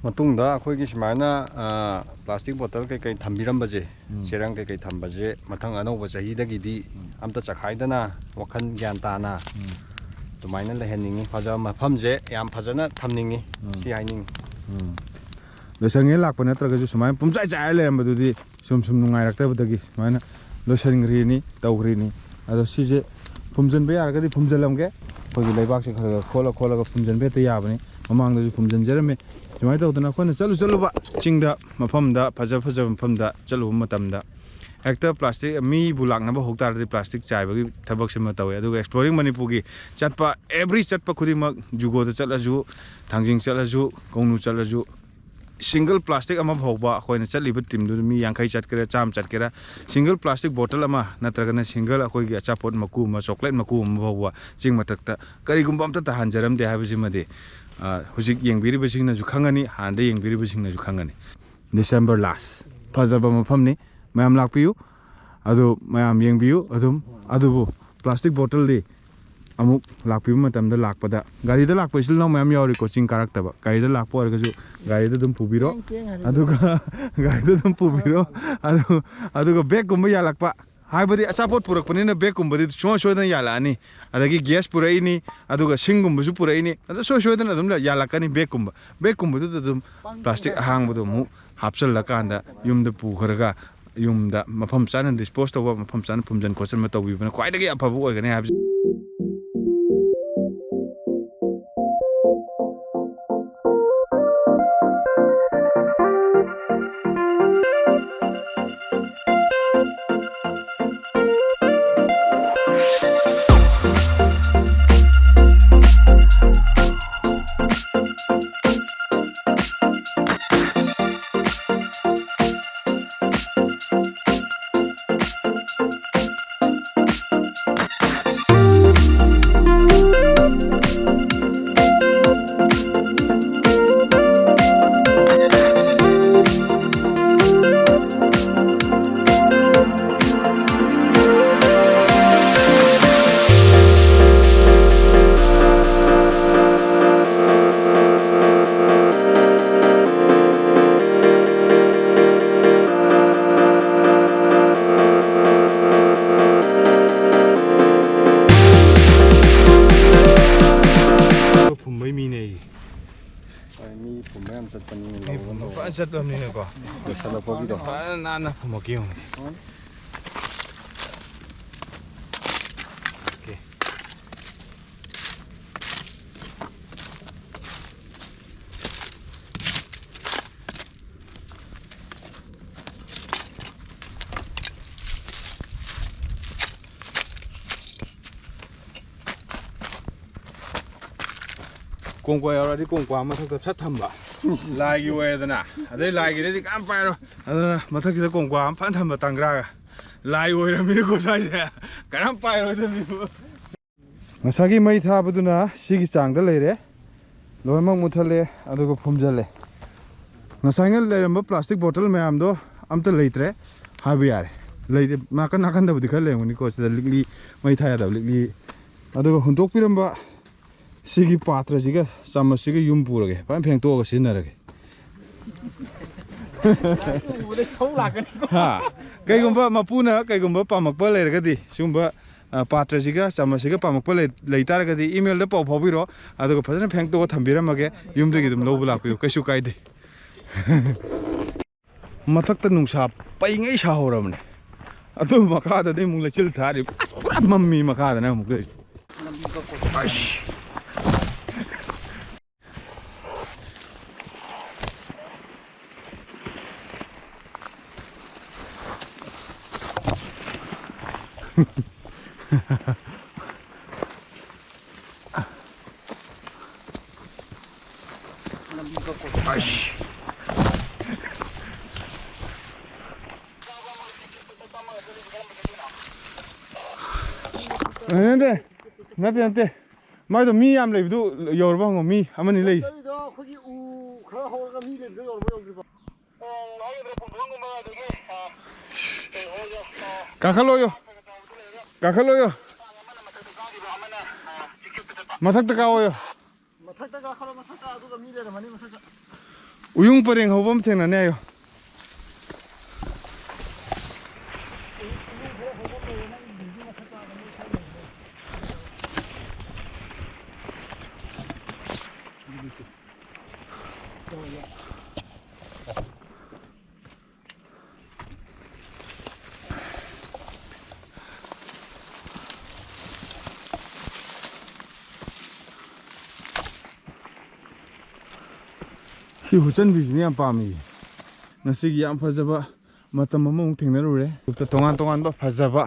ꯃꯇꯨꯡꯗ ꯑꯩꯈꯣꯏꯒꯤ ꯁꯨꯃꯥꯏꯅ, ꯑ, plastic bottle ꯀꯩꯀꯩ ꯊꯝꯕꯤꯔꯝꯕꯁꯦ, ꯎꯝ꯫ ꯆꯦꯔꯪ ꯀꯩꯀꯩ ꯊꯝꯕꯁꯦ ꯃꯊꯪ ꯑꯅꯧꯕ ꯆꯍꯤꯗꯒꯤꯗꯤ ꯎꯝ꯫ ꯑꯝꯇ ꯆꯈꯥꯏꯗꯅ ꯋꯥꯈꯜ ꯒ꯭ꯌꯥꯟ ꯇꯥꯅ ꯎꯝ꯫ ꯑꯗꯨꯃꯥꯏꯅ ꯂꯩꯍꯟꯅꯤꯡꯉꯤ꯫ ꯐꯖ-, ꯃꯐꯝꯁꯦ ꯌꯥꯝ ꯐꯖꯅ ꯊꯝꯅꯤꯡꯉꯤ꯫ ꯎꯝ꯫ ꯁꯤ ꯍꯥꯏꯅꯤꯡꯉꯤ꯫ ꯎꯝ꯫ ꯂꯣꯏꯁꯪꯉꯦ ꯂꯥꯛꯄ ꯅꯠꯇ꯭ꯔꯒꯁꯨ ꯁꯨꯃꯥꯏꯅ ꯄꯨꯝꯆꯥꯏ ꯆꯥꯏꯔ ꯂꯩꯔꯝꯕꯗꯨꯗꯤ ꯁꯨꯝ ꯁꯨꯝ ꯅꯨꯡꯉꯥꯏꯔꯛꯇꯕꯗꯒꯤ ꯁꯨꯃꯥꯏꯅ ꯂꯣꯏꯁꯤꯟꯈ꯭ꯔꯤꯅꯤ, ꯇꯧꯈ꯭ꯔꯤꯅꯤ꯫ ꯑꯗꯣ ꯁꯤꯁꯦ ꯐꯨꯝꯖꯤꯟꯕ ꯌꯥꯔꯒꯗꯤ ꯐꯨꯝꯖꯤꯜꯂꯝꯒꯦ꯫ ꯑꯩꯈꯣꯏꯒꯤ ꯂꯩꯕꯥꯛꯁꯦ ꯈꯔ ꯈꯔ ꯈꯣꯠꯂ ꯈꯣꯠꯂꯒ ꯐꯨꯝꯖꯤꯟꯕ ꯍꯦꯛꯇ ꯌꯥꯕꯅꯤ꯫ ꯃꯃꯥꯡꯗꯁꯨ ꯐꯨꯝꯖꯤꯟꯖꯔꯝꯃꯦ꯫ ꯁꯨꯃꯥꯏꯅ ꯇꯧꯗꯅ ꯑꯩꯈꯣꯏꯅ ꯆꯠꯂꯨ ꯆꯠꯂꯨꯕ ꯆꯤꯡꯗ, ꯃꯐꯝꯗ, ꯐꯖ ꯐꯖꯕ ꯃꯐꯝꯗ ꯆꯠꯂꯨꯕ ꯃꯇꯝꯗ ꯍꯦꯛꯇ ꯄ꯭ꯂꯥꯁꯇꯤꯛ, ꯃꯤꯕꯨ ꯂꯥꯛꯅꯕ ꯍꯧ ꯇꯥꯔꯗꯤ ꯄ꯭ꯂꯥꯁꯇꯤꯛ ꯆꯥꯏꯕꯒꯤ ꯊꯕꯛꯁꯤꯃ ꯇꯧꯋꯦ꯫ ꯑꯗꯨꯒ Exploring Manipurꯒꯤ ꯆꯠꯄ, every ꯆꯠꯄ ꯈꯨꯗꯤꯡꯃꯛ, ꯖꯨꯀꯣꯗ ꯆꯠꯂꯁꯨ, ꯊꯥꯡꯖꯤꯡ ꯆꯠꯂꯁꯨ, ꯀꯧꯅꯨ ꯆꯠꯂꯁꯨ, ꯁꯤꯡꯒꯜ ꯄ꯭ꯂꯥꯁꯇꯤꯛ ꯑꯃ ꯐꯥꯎꯕ, ꯑꯩꯈꯣꯏꯅ ꯆꯠꯂꯤꯕ ꯇꯤꯝꯗꯨꯗ ꯃꯤ ꯌꯥꯡꯈꯩ ꯆꯠꯀꯦꯔꯥ, ꯆꯥꯝꯃ ꯆꯠꯀꯦꯔꯥ, ꯁꯤꯡꯒꯜ ꯄ꯭ꯂꯥꯁꯇꯤꯛ ꯕꯣꯇꯜ ꯑꯃ ꯅꯠꯇ꯭ꯔꯒꯅ ꯁꯤꯡꯒꯜ ꯑꯩꯈꯣꯏꯒꯤ ꯑꯆꯥꯄꯣꯠ ꯃꯀꯨ ꯑꯃ, ꯆꯣꯀ꯭ꯂꯦꯠ ꯃꯀꯨ ꯑꯃ ꯐꯥꯎꯕ ꯆꯤꯡ ꯃꯊꯛꯇ ꯀꯔꯤꯒꯨꯝꯕ ꯑꯝꯇ ꯇꯥꯍꯟꯖꯔꯝꯗꯦ ꯍꯥꯏꯕꯁꯤꯃꯗꯤ, ꯑ, ꯍꯧꯖꯤꯛ ꯌꯦꯡꯕꯤꯔꯤꯕꯁꯤꯡꯅꯁꯨ ꯈꯪꯒꯅꯤ, ꯍꯥꯟꯅꯗ ꯌꯦꯡꯕꯤꯔꯤꯕꯁꯤꯡꯅꯁꯨ ꯈꯪꯒꯅꯤ꯫ ꯗꯤꯁꯦꯝꯕꯔ ꯂꯥꯁ, ꯐꯖꯕ ꯃꯐꯝꯅꯤ, ꯃꯌꯥꯝ ꯂꯥꯛꯄꯤꯌꯨ꯫ ꯑꯗꯨ ꯃꯌꯥꯝ ꯌꯦꯡꯕꯤꯌꯨ ꯑꯗꯨꯝ꯫ ꯑꯗꯨꯕꯨ ꯄ꯭ꯂꯥꯁꯇꯤꯛ ꯕꯣꯇꯜꯗꯤ ꯑꯃꯨꯛ ꯂꯥꯛꯄꯤꯕ ꯃꯇꯝꯗ, ꯂꯥꯛꯄꯗ, ꯒꯥꯔꯤꯗ ꯂꯥꯛꯄ ꯏꯆꯤꯜ ꯏꯅꯥꯎ ꯃꯌꯥꯝ ꯌꯥꯎꯔꯤꯀꯣ, ꯆꯤꯡ ꯀꯥꯔꯛꯇꯕ꯫ ꯒꯥꯔꯤꯗ ꯂꯥꯛꯄ ꯑꯣꯏꯔꯒꯁꯨ ꯒꯥꯔꯤꯗ ꯑꯗꯨꯝ ꯄꯨꯕꯤꯔꯣ꯫ ꯑꯗꯨꯒ ꯒꯥꯔꯤꯗ ꯑꯗꯨꯝ ꯄꯨꯕꯤꯔꯣ꯫ ꯑꯗꯨ, ꯑꯗꯨꯒ ꯕꯦꯒꯀꯨꯝꯕ ꯌꯥꯜꯂꯛꯄ, ꯍꯥꯏꯕꯗꯤ ꯑꯆꯥꯄꯣꯠ ꯄꯨꯔꯛꯄꯅꯤꯅ ꯕꯦꯒꯀꯨꯝꯕꯗꯤ ꯁꯨꯡꯁꯣꯏ ꯁꯣꯏꯗꯅ ꯌꯥꯜꯂꯛꯑꯅꯤ꯫ ꯑꯗꯒꯤ ꯒ꯭ꯌꯥꯁ ꯄꯨꯔꯛꯏꯅꯤ, ꯑꯗꯨꯒ ꯁꯤꯡꯒꯨꯝꯕꯁꯨ ꯄꯨꯔꯛꯏꯅꯤ, ꯑꯗꯨ ꯁꯣꯏ ꯁꯣꯏꯗꯅ ꯑꯗꯨꯝ ꯌꯥꯜꯂꯛꯀꯅꯤ ꯕꯦꯒꯀꯨꯝꯕ꯫ ꯕꯦꯒꯀꯨꯝꯕꯗꯨꯗ ꯑꯗꯨꯝ ꯄ꯭ꯂꯥꯁꯇꯤꯛ ꯑꯍꯥꯡꯕꯗꯣ ꯑꯃꯨꯛ ꯍꯥꯞꯆꯜꯂꯀꯥꯟꯗ ꯌꯨꯝꯗ ꯄꯨꯈ꯭ꯔꯒ ꯌꯨꯝꯗ ꯃꯐꯝ ꯆꯥꯅ ꯗꯤꯁꯄꯣꯖ ꯇꯧꯕ, ꯃꯐꯝ ꯆꯥꯅ ꯐꯨꯝꯖꯟ ꯈꯣꯠꯆꯟꯕ ꯇꯧꯕꯤꯕꯅ ꯈ꯭ꯋꯥꯏꯗꯒꯤ ꯑꯐꯕ ꯑꯣꯏꯒꯅꯤ ꯍꯥꯏꯕꯁꯤ꯫ ꯐꯨꯝꯕꯩ ꯃꯤꯅꯦ ꯑꯩꯁꯦ꯫ ꯍꯣꯏ, ꯃꯤ ꯐꯨꯝꯕ ꯌꯥꯝ ꯆꯠꯄꯅꯤꯅꯦ, ꯃꯤ ꯂꯧꯕ ꯐꯨꯝꯕ ꯐꯖꯅ ꯆꯠꯂꯕꯅꯤꯅꯀꯣ꯫ ꯂꯣꯏꯁꯤꯜꯂꯛꯄꯒꯤꯗꯣ꯫ ꯐꯖꯅ ꯅꯥꯟꯅ ꯐꯨꯝꯃꯛꯀꯦ ꯌꯦꯡꯉꯨꯅꯦ꯫ ꯍꯣꯏ꯫ ꯑꯣꯀꯦ꯫ ꯀꯣꯡꯀ꯭ꯋꯥ ꯌꯥꯎꯔꯛꯑꯗꯤ ꯀꯣꯡꯀ꯭ꯋꯥ ꯃꯊꯛꯇ ꯁꯠ ꯊꯝꯕ꯫ ꯂꯥꯏꯒꯤ ꯑꯣꯏꯔꯦꯗꯅ, ꯑꯗꯩ ꯂꯥꯏꯒꯤꯗꯩꯗꯤ ꯀꯅꯥꯝ ꯄꯥꯏꯔꯣꯏ꯫ ꯑꯗꯨꯅ ꯃꯊꯛꯁꯤꯗ ꯀꯣꯡꯀ꯭ꯋꯥ ꯑꯃ ꯐꯖꯅ ꯊꯝꯕ ꯇꯪꯒ꯭ꯔꯥꯒ꯫ ꯂꯥꯏ ꯑꯣꯏꯔꯝꯃꯤꯅꯀꯣ ꯁ꯭ꯋꯥꯏꯁꯦ꯫ ꯀꯅꯥꯝ ꯄꯥꯏꯔꯣꯏꯗꯕꯅꯤꯕꯨ꯫ ꯉꯁꯥꯏꯒꯤ ꯃꯩ ꯊꯥꯕꯗꯨꯅ ꯁꯤꯒꯤ ꯆꯥꯡꯗ ꯂꯩꯔꯦ꯫ ꯂꯣꯏꯅꯃꯛ ꯃꯨꯠꯊꯠꯂꯦ, ꯑꯗꯨꯒ ꯐꯨꯝꯖꯜꯂꯦ꯫ ꯉꯁꯥꯏꯅ ꯂꯩꯔꯝꯕ plastic bottle ꯃꯌꯥꯝꯗꯣ ꯑꯝꯇ ꯂꯩꯇ꯭ꯔꯦ ꯍꯥꯏꯕ ꯌꯥꯔꯦ꯫ ꯂꯩꯇꯦ, ꯅꯥꯀꯟ ꯅꯥꯀꯟꯗꯕꯨꯗꯤ ꯈꯔ ꯂꯩꯔꯝꯒꯅꯤꯀꯣ, ꯁꯤꯗ ꯂꯤꯛꯂꯤ, ꯃꯩ ꯊꯥ ꯌꯥꯗꯕ ꯂꯤꯛꯂꯤ꯫ ꯑꯗꯨꯒ ꯍꯨꯟꯗꯣꯛꯄꯤꯔꯝꯕ ꯁꯤꯒꯤ ꯄꯥꯇ꯭ꯔꯁꯤꯒ ꯆꯥꯃꯁꯁꯤꯒ ꯌꯨꯝ ꯄꯨꯔꯒꯦ, ꯐꯖꯅ ꯐꯦꯡꯇꯣꯛꯑꯒ ꯁꯤꯖꯤꯟꯅꯔꯒꯦ꯫ ꯎꯕꯗꯩ ꯊꯧ ꯂꯥꯛꯀꯅꯤꯀꯣ꯫ ꯍꯥ? ꯀꯩꯒꯨꯝꯕ ꯃꯄꯨꯅ ꯀꯩꯒꯨꯝꯕ ꯄꯥꯝꯃꯛꯄ ꯂꯩꯔꯒꯗꯤ, ꯁꯤꯒꯨꯝꯕ, ꯑ, ꯄꯥꯇ꯭ꯔꯁꯤꯒ ꯆꯥꯃꯁꯁꯤꯒ ꯄꯥꯝꯃꯛꯄ ꯂꯩ, ꯂꯩ ꯇꯥꯔꯒꯗꯤ email ꯗ ꯄꯥꯎ ꯐꯥꯎꯕꯤꯔꯣ, ꯑꯗꯨꯒ ꯐꯖꯅ ꯐꯦꯡꯇꯣꯛꯑ ꯊꯝꯕꯤꯔꯝꯃꯒꯦ, ꯌꯨꯝꯗꯒꯤ ꯑꯗꯨꯝ ꯂꯧꯕ ꯂꯥꯛꯄꯤꯌꯨ, ꯀꯩꯁꯨ ꯀꯥꯏꯗꯦ꯫ ꯃꯊꯛꯇ ꯅꯨꯡꯁꯥ ꯄꯩꯉꯩ ꯁꯥꯍꯧꯔꯕꯅꯦ, ꯑꯗꯨ ꯃꯈꯥꯗꯗꯤ ꯑꯃꯨꯛ ꯂꯩꯆꯤꯜ ꯊꯥꯔꯤ꯫ ꯑꯁ, ꯄꯨꯔꯥ ꯃꯝꯃꯤ ꯃꯈꯥꯗꯅ ꯑꯃꯨꯛ ꯇꯧꯔꯤꯁꯦ꯫ ꯑꯁ꯫ ꯅꯠꯇꯦ, ꯅꯠꯇꯦ, ꯅꯠꯇꯦ꯫ ꯃꯥꯏꯗꯣ ꯃꯤ ꯌꯥꯝ ꯂꯩꯕꯗꯨ ꯌꯧꯔꯕ ꯍꯪꯉꯣ, ꯃꯤ ꯑꯃꯅꯤ ꯂꯩ꯫ ꯆꯠꯆꯔꯤꯗꯣ ꯑꯩꯈꯣꯏꯒꯤ ꯎ ꯈꯔ ꯍꯧꯔꯒ ꯃꯤ ꯂꯩꯕꯗꯣ ꯌꯧꯔꯕ ꯌꯧꯗ꯭ꯔꯤꯕꯣ? ꯀꯥꯈꯠꯂꯣꯌꯣ, ꯀꯥꯈꯠꯂꯣꯌꯣ꯫ ꯃꯊꯛꯇ ꯀꯥꯑꯣꯌꯣ꯫ ꯃꯊꯛꯇ ꯀꯥꯈꯠꯂꯣ, ꯃꯊꯛꯇ, ꯑꯗꯨꯒ ꯃꯤ ꯂꯩꯔꯝꯃꯅꯤ ꯃꯊꯛꯇ꯫ ꯎꯌꯨꯡ ꯄꯔꯦꯡ ꯍꯧꯕ ꯑꯃ ꯊꯦꯡꯅꯅꯤ ꯍꯥꯏꯌꯣ꯫ ꯁꯤ ꯍꯨꯆꯟꯕꯤꯁꯤꯅ ꯌꯥꯝ ꯄꯥꯝꯃꯤ꯫ ꯉꯁꯤꯒꯤ ꯌꯥꯝ ꯐꯖꯕ ꯃꯇꯝ ꯑꯃꯃꯨꯛ ꯊꯦꯡꯅꯔꯨꯔꯦ꯫ ꯇꯣꯉꯥꯟ ꯇꯣꯉꯥꯟꯕ ꯐꯖꯕ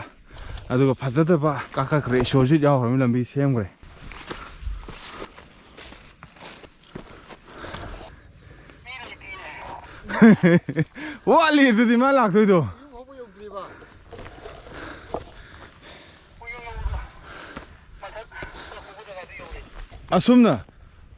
ꯑꯗꯨꯒ ꯐꯖꯗꯕ ꯀꯥꯈꯠꯈ꯭ꯔꯦ꯫ ꯏꯁꯣꯔꯁꯨ ꯌꯥꯎꯈ꯭ꯔꯕꯅꯤꯅ ꯂꯝꯕꯤ ꯁꯦꯝꯈ꯭ꯔꯦ꯫ ꯋꯥꯠꯂꯤ ꯑꯗꯨꯗꯤ ꯃꯥ ꯂꯥꯛꯇꯣꯏꯗꯣ꯫ ꯑꯁꯨꯝꯅ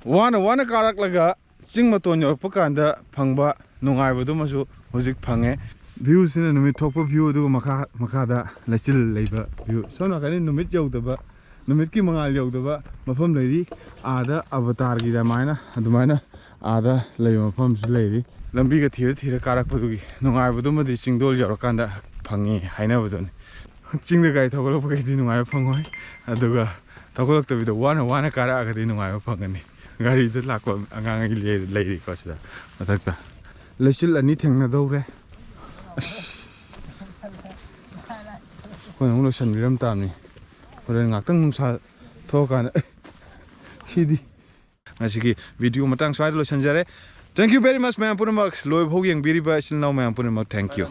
ꯋꯥꯅ ꯋꯥꯅ ꯀꯥꯔꯛꯂꯒ ꯆꯤꯡ ꯃꯇꯣꯟ ꯌꯧꯔꯛꯄ ꯀꯥꯟꯗ ꯐꯪꯕ ꯅꯨꯡꯉꯥꯏꯕꯗꯨꯃꯁꯨ ꯍꯧꯖꯤꯛ ꯐꯪꯉꯦ꯫ View ꯁꯤꯅ ꯅꯨꯃꯤꯠ ꯊꯣꯛꯄ view, ꯑꯗꯨꯒ ꯃꯈꯥ, ꯃꯈꯥꯗ ꯂꯩꯆꯤꯜ ꯂꯩꯕ view꯫ ꯁꯣꯝ ꯅꯥꯀꯟꯗ ꯅꯨꯃꯤꯠ ꯌꯧꯗꯕ, ꯅꯨꯃꯤꯠꯀꯤ ꯃꯉꯥꯜ ꯌꯧꯗꯕ ꯃꯐꯝ ꯂꯩꯔꯤ꯫ ꯑꯥꯗ ꯑꯕꯇꯥꯔꯒꯤ ꯑꯗꯨꯃꯥꯏꯅ, ꯑꯗꯨꯃꯥꯏꯅ ꯑꯥꯗ ꯂꯩꯕ ꯃꯐꯝꯁꯨ ꯂꯩꯔꯤ꯫ ꯂꯝꯕꯤꯒ ꯊꯤꯔ ꯊꯤꯔ ꯀꯥꯔꯛꯄꯗꯨꯒꯤ ꯅꯨꯡꯉꯥꯏꯕꯗꯨꯃꯗꯤ ꯆꯤꯡꯗꯣꯜ ꯌꯧꯔꯀꯥꯟꯗ ꯐꯪꯉꯤ ꯍꯥꯏꯅꯕꯗꯨꯅꯤ꯫ ꯆꯤꯡꯗ ꯒꯥꯔꯤ ꯊꯧꯒꯠꯂꯛꯄꯈꯩꯗꯤ ꯅꯨꯡꯉꯥꯏꯕ ꯐꯪꯉꯣꯏ, ꯑꯗꯨꯒ ꯊꯧꯒꯠꯂꯛꯇꯕꯤꯗ ꯋꯥꯅ ꯋꯥꯅ ꯀꯥꯔꯛꯑꯒꯗꯤ ꯅꯨꯡꯉꯥꯏꯕ ꯐꯪꯒꯅꯤ꯫ ꯒꯥꯔꯤꯗ ꯂꯥꯛꯄ ꯑꯉꯥꯡ ꯑꯩ ꯂꯩ-, ꯂꯩꯔꯤꯀꯣ ꯁꯤꯗ ꯃꯊꯛꯇ꯫ ꯂꯩꯆꯤꯜ ꯑꯅꯤ ꯊꯦꯡꯅꯗꯧꯔꯦ꯫ ꯑꯁ꯫ ꯑꯩꯈꯣꯏꯅ ꯑꯃꯨꯛ ꯂꯣꯏꯁꯤꯟꯕꯤꯔꯝ ꯇꯥꯕꯅꯤ꯫ ꯍꯣꯔꯦꯟ ꯉꯥꯛꯇꯪ ꯅꯨꯡꯁꯥ ꯊꯣꯛꯑꯀꯥꯟꯗ꯫ ꯁꯤꯗꯤ꯫ ꯉꯁꯤꯒꯤ video ꯃꯇꯥꯡ ꯁ꯭ꯋꯥꯏꯗ ꯂꯣꯏꯁꯤꯟꯖꯔꯦ꯫ Thank you very much ꯃꯌꯥꯝ ꯄꯨꯝꯅꯃꯛ, ꯂꯣꯏꯕ ꯐꯥꯎ ꯌꯦꯡꯕꯤꯔꯤꯕ ꯏꯆꯤꯜ ꯏꯅꯥꯎ ꯃꯌꯥꯝ ꯄꯨꯝꯅꯃꯛ, thank you꯫